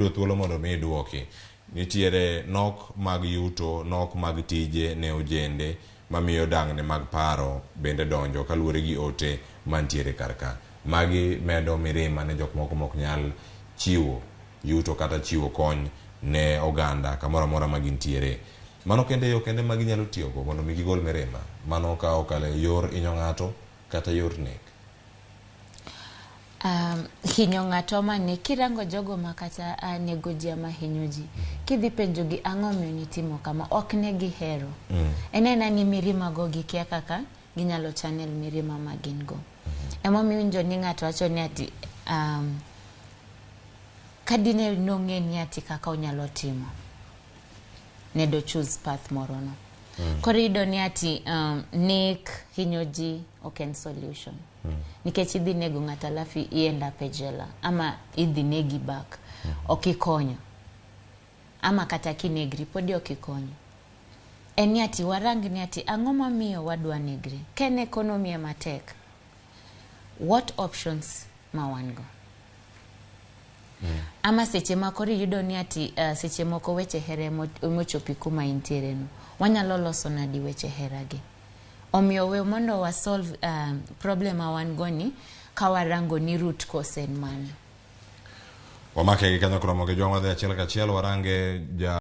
Yudo thuolo mondo mi iduoki. Nitiere nok mag yuto, nok mag tije ne ojende mamiyo dang'ne mag paro bende donjo kaluwore gi ote mantiere kar ka. Magi medo mirima ne jok moko mok nyal chiwo yuto kata chiwo kony ne oganda kamoro amora ma gintiere. Mano kende yo kende ma ginyalo tiyogo mondo mi gigol mirima. Mano ka okalo e yor hinyo ng'ato kata yor nek. Hinyo ng'ato ama nek, kirango jogo ma kata nego ji ama hinyo ji, kidhi penjo gi ang'o omiyo nitimo kama, ok ne gihero. En aena ni mirima go gikia kaka ginyalo channel mirima ma gin go. Emomiyo iwinjo ni ng'ato wacho ni ati kadine nong'e ni ati kaka onyalo timo, ne do choose path moro no. Koro iyudo ni ati nek, hinyo ji ok en solution. Nikech idhi nego ng'ato alafu i end up e jela ama idhi negi back. Ok ikonyo. Ama kata kinegri podi ok ikonyo. En ni ati warang ni ati ang'o mamiyo wadwa negre? Ka en economy ema tek, what options ma wan go? Ama seche ma koro iyudo ni ati seche moko weche hera emochopi kuma intiere no. Wanyalo loso nadi weche hera gi? Omiyo we mondo wa solve problem ma wan go ni ka warango ni root cause en mane. Wamake gi kanyo koromo gi jwang' wadhi achiel kachiel warange ja